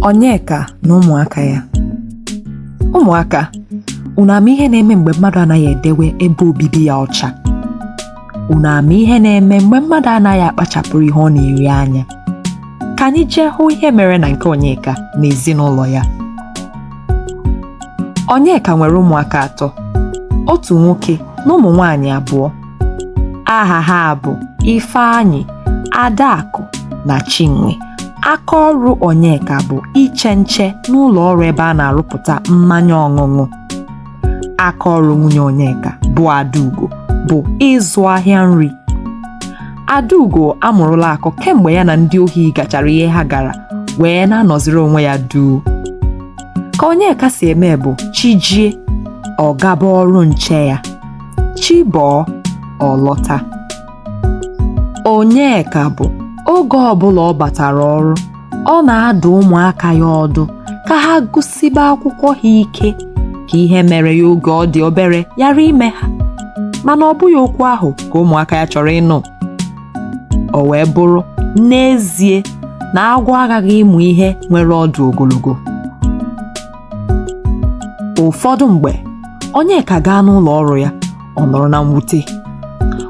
Onyeka na ụmụaka ya. Ụmụaka, unu ama ihe na-eme mgbe mmadụ anaghị edewe ebe obibi ya ọcha? Unu ama ihe na-eme mgbe mmadụ anaghị akpachapụrụ ihe ọ na-eri anya? Ka anyị jee hụ ihe mere na nke Onyeka na ezinụlọ ya. Onyeka nwere ụmụaka atọ, otu nwoke na ụmụ nwaanyị abụọ. Aha ha bụ Ifeanyị, Adaakụ na Chinwe. Aka ọrụ Onyeka bụ iche nche n'ụlọ ọrụ ebe a na-arụpụta mmanya ọṅụṅụ. Aka ọrụ nwunye Onyeka bụ Adaugo bụ ịzụ ahịa nri. Adaugo amụrụla akọ kemgbe ya na ndị ohi gachara ihe ha gara wee na-anọziri onwe ya duu. Ka Onyeka si eme bụ chi jie, ọ gaba ọrụ nche ya, chi bọọ, ọ lọta. Onyeka bụ oge ọbụla ọ batara ọrụ, ọ na-adụ ụmụaka ya ọdụ ka ha gụsibe akwụkwọ ha ike ka ihe mere ya oge ọ dị obere ghara ime ha. Mana ọ bụghị okwu ahụ ka ụmụaka ya chọrọ ịnụ. O wee bụrụ n'ezie na agwọ aghaghị ịmụ ihe nwere ọdụ ogologo. Ụfọdụ mgbe, Onyeka gaa n'ụlọ ọrụ ya, ọ nọrọ na mwute.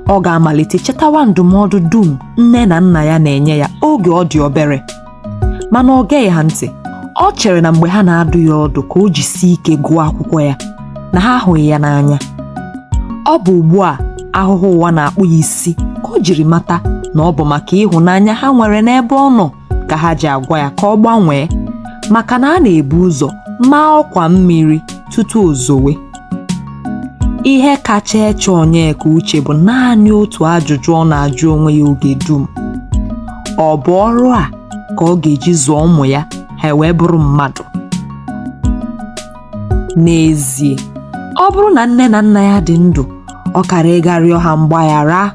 Ọ ga-amalite chetawa ndụmọdụ dum nne na nna ya na-enye ya oge ọ dị obere. Mana ọ geghị ha ntị. Ọ chere na mgbe ha na-adụ ya ọdụ ka o jisie ike gụọ akwụkwọ ya, na ha ahụghị ya n'anya. Ọ bụ ugbu a ahụhụ ụwa na-akpụ ya isi ka o jiri mata na ọ bụ maka ịhụnanya ha nwere n'ebe ọ nọ ka ha ji agwa ya ka ọ gbanwee, maka na a na-ebu ụzọ maa ọkwa mmiri tutu o zowe. Ihe kacha eche Onyeka uche bụ naanị otu ajụjụ ọ na-ajụ onwe ya oge dum. Ọ bụ ọrụ a ka ọ ga-eji zụọ ụmụ ya ha wee bụrụ mmadụ? N'ezie, ọ bụrụ na nne na nna ya dị ndụ, ọ kara ịga rịọ ha mgbaghara.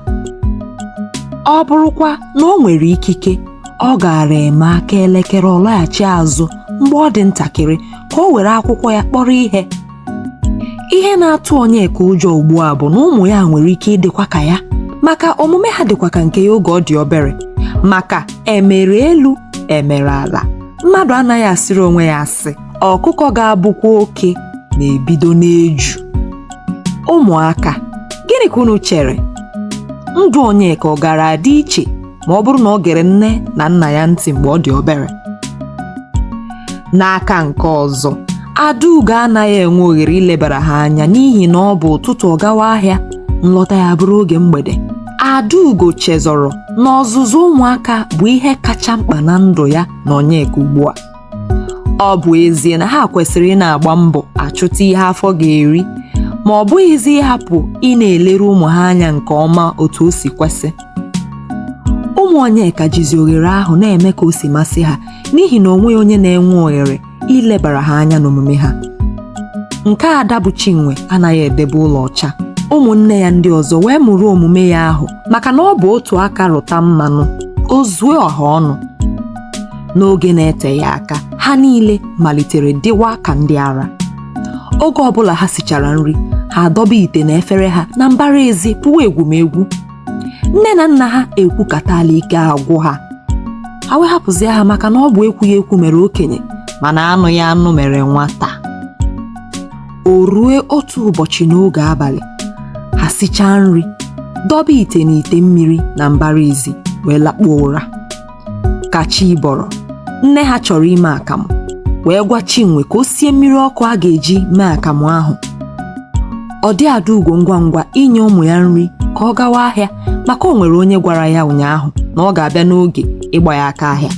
Ọ bụrụkwa na o nwere ikike, ọ gaara eme aka elekere ọ laghachi azụ mgbe ọ dị ntakịrị ka o were akwụkwọ ya kpọrọ ihe. Ihe na-atụ Onyeka ụjọ ugbu a bụ na ụmụ ya nwere ike ịdịkwa ka ya, maka omume ha dịkwa ka nke ya oge ọ dị obere, maka emere elu emere ala, mmadụ anaghị asịrị onwe ya asị. Ọkụkọ ga-abụkwa oke na-ebido n'eju. Ụmụaka, gịnị ka unu chere? Ndụ Onyeka ọ gara adị iche ma ọ bụrụ na ọ gere nne na nna ya ntị mgbe ọ dị obere? N'aka nke ọzọ, Adaugo anaghị enwe ohere ilebara ha anya n'ihi na ọ bụ ụtụtụ ọ gawa ahịa, nlọta ya bụrụ oge mgbede. Adaugo chezọrọ na ọzụzụ ụmụaka bụ ihe kacha mkpa na ndụ ya na Onyeka ugbu a. Ọ bụ ezie na ha kwesịrị ị na-agba mbọ achụta ihe afọ ga-eri, ma ọ bụghịzi ịhapụ ị na-eleru ụmụ ha anya nke ọma otu o si kwesị. Ụmụ Onyeka jizi oghere ahụ na-eme ka o si masị ha n'ihi na o nweghị onye na-enwe ohere ilebara ha anya n'omume ha. Nke Ada bụ Chinwe anaghị edebe ụlọ ọcha. Ụmụnne ya ndị ọzọ wee mụrụ omume ya ahụ maka na ọ bụ otu aka rụta mmanụ, o zuo ọha ọnụ. N'oge na-eteghị aka, ha niile malitere dịwa ka ndị ara. Oge ọbụla ha sichara nri, ha adọba ite na efere ha na mbara ezi pụwa egwumegwu. Nne na nna ha ekwukatala ike agwụ ha. Ha wee hapụzie ha maka na ọ bụ ekwughị ekwu mere okenye, mana anụghị anụ mere nwata. O rue otu ụbọchị n'oge abalị, ha sichaa nri, dọba ite na ite mmiri na mbara ezi wee lakpuo ụra. Ka chi bọrọ, nne ha chọrọ ime akamụ, wee gwa Chinwe ka o sie mmiri ọkụ a ga-eji mee akamụ ahụ. Ọ dị Adaugo ngwa ngwa inye ụmụ ya nri ka ọ gawa ahịa maka o nwere onye gwara ya ụnyaahụ na ọ ga-abịa n'oge ịgba ya aka ahịa.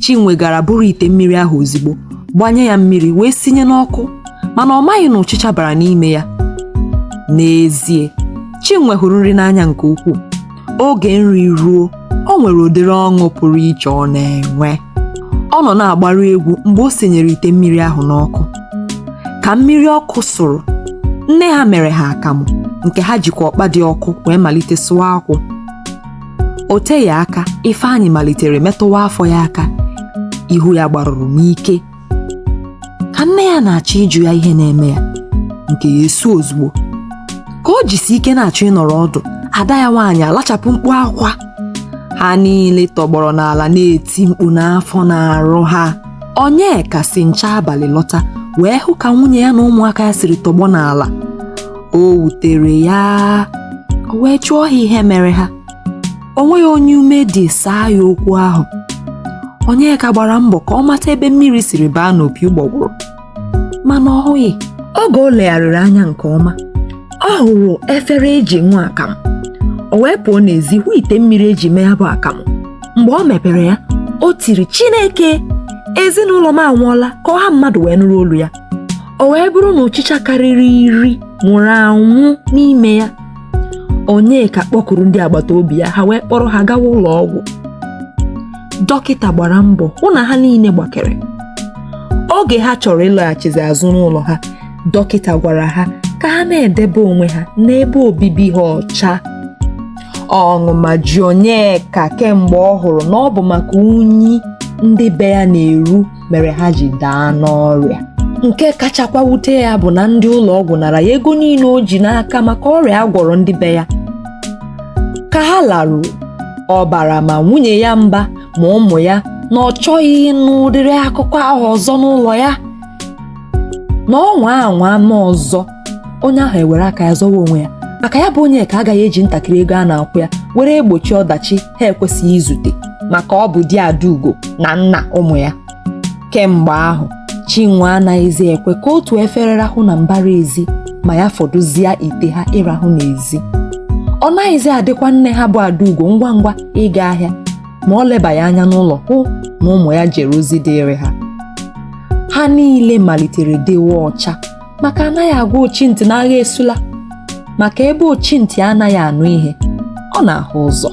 Chinwe gara buru ite mmiri ahụ ozigbo, gbanye ya mmiri wee sinye n'ọkụ, mana ọ maghị na ụchịcha bara n'ime ya. N'ezie, Chinwe hụrụ nri n'anya nke ukwuu. Oge nri ruo, o nwere ụdịrị ọṅụ pụrụ iche ọ na-enwe. Ọ nọ na-agbaru egwu mgbe o sinyere ite mmiri ahụ n'ọkụ. Ka mmiri ọkụ sụrụ, nne ha mere ha akamụ nke ha jikwa ọkpa dị ọkụ wee malite sụọ akwụ. O teghị aka, Ifeanyị malitere metụwa afọ ya aka, ihu ya gbarụrụ n'ike. Ka nne ya na-achọ ịjụ ya ihe na-eme ya, nke ya esu ozugbo. Ka o jisi ike na-achọ ịnọrọ ọdụ, ada ya nwaanyị alachapụ mkpu akwa. Ha niile tọgbọrọ n'ala na-eti mkpu n'afọ na-arụ ha. Onyeka si nche abalị lọta wee hụ ka nwunye ya na ụmụaka ya siri tọgbọ n'ala. O wutere ya, o wee jụọ ha ihe mere ha. O nweghị onye ume dị saa ya okwu ahụ. Onyeka gbara mbọ ka ọ mata ebe mmiri siri baa n'opi ụgbọgụrụ, mana ọ hụghị. Oge o legharịrị anya nke ọma, ọ hụrụ efere eji ṅụọ akamụ. O wee pụọ n'ezi hụ ite mmiri eji mee ya bụ akamụ. Mgbe ọ mepere ya, o tiri, "Chineke, ezinụlọ m anwụọla," ka ọha mmadụ wee nụrụ olu ya. O wee bụrụ na ụchịcha karịrị 10 nwụrụ anwụ n'ime ya. Onyeka kpọkuru ndị agbata obi ya, ha wee kpọrọ ha gawa ụlọ ọgwụ. Dọkịta gbara mbọ hụ na ha niile gbakere. Oge ha chọrọ ịlọghachizi azụ n'ụlọ ha, dọkịta gwara ha ka ha na-edebe onwe ha n'ebe obibi ha ọcha. Ọṅụma ji Onyeka kemgbe ọ hụrụ na ọ bụ maka unyi ndị be ya na-eru mere ha ji daa n'ọrịa. Nke kachakwa wute ya bụ na ndị ụlọ ọgwụ nara ya ego niile o ji n'aka maka ọrịa a gwọrọ ndị be ya. Ka ha laruru, ọ bara ma nwunye ya mba ma ụmụ ya na ọ chọghị ịnụ ụdịrị akụkọ ahụ ọzọ n'ụlọ ya. Na ọ nwaa anwa ama ọzọ, onye ahụ ewere aka ya zọwa onwe ya, maka ya bụ Onyeka agaghị eji ntakịrị ego a na-akwụ ya were egbochi ọdachi ha ekwesịghị izute, maka ọ bụ di Adaugo na nna ụmụ ya. Kemgbe ahụ, Chinwe anaghịzi ekwe ka otu efere rahụ na mbara ezi ma ya fọdụzie ite ha ịrahụ n'ezi. Ọ naghịzi adịkwa nne ha bụ Adaugo ngwa ngwa ịga ahịa ma ọ lebaghị anya n'ụlọ hụ na ụmụ ya jere ozi dịịrị ha. Ha niile malitere dịwa ọcha, maka anaghị agwa ochintị na agha esula, maka ebe ochintị anaghị anụ ihe, ọ na-ahụ ụzọ.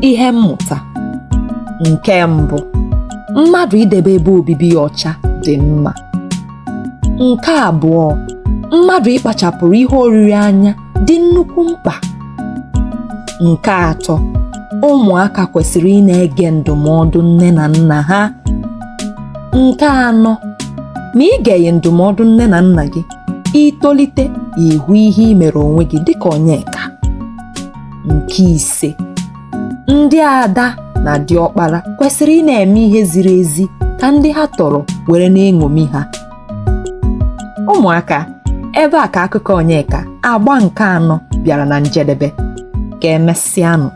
Ihe mmụta nke mbụ, mmadụ idebe ebe obibi ya ọcha dị mma. Nke abụọ, mmadụ ịkpachapụrụ ihe oriri anya dị nnukwu mkpa. Nke atọ, ụmụaka kwesịrị ị na-ege ndụmọdụ nne na nna ha. Nke anọ, ma ị geghị ndụmọdụ nne na nna gị, itolite ịhụ ihe ị mere onwe gị dịka Onyeka. Nke ise, ndị ada na diọkpara kwesịrị ị na-eme ihe ziri ezi ka ndị ha tọrọ were na-eṅomi ha. Ụmụaka, ebe a ka akụkọ Onyeka agba nke anọ bịara na njedebe. Ka emesịanụ.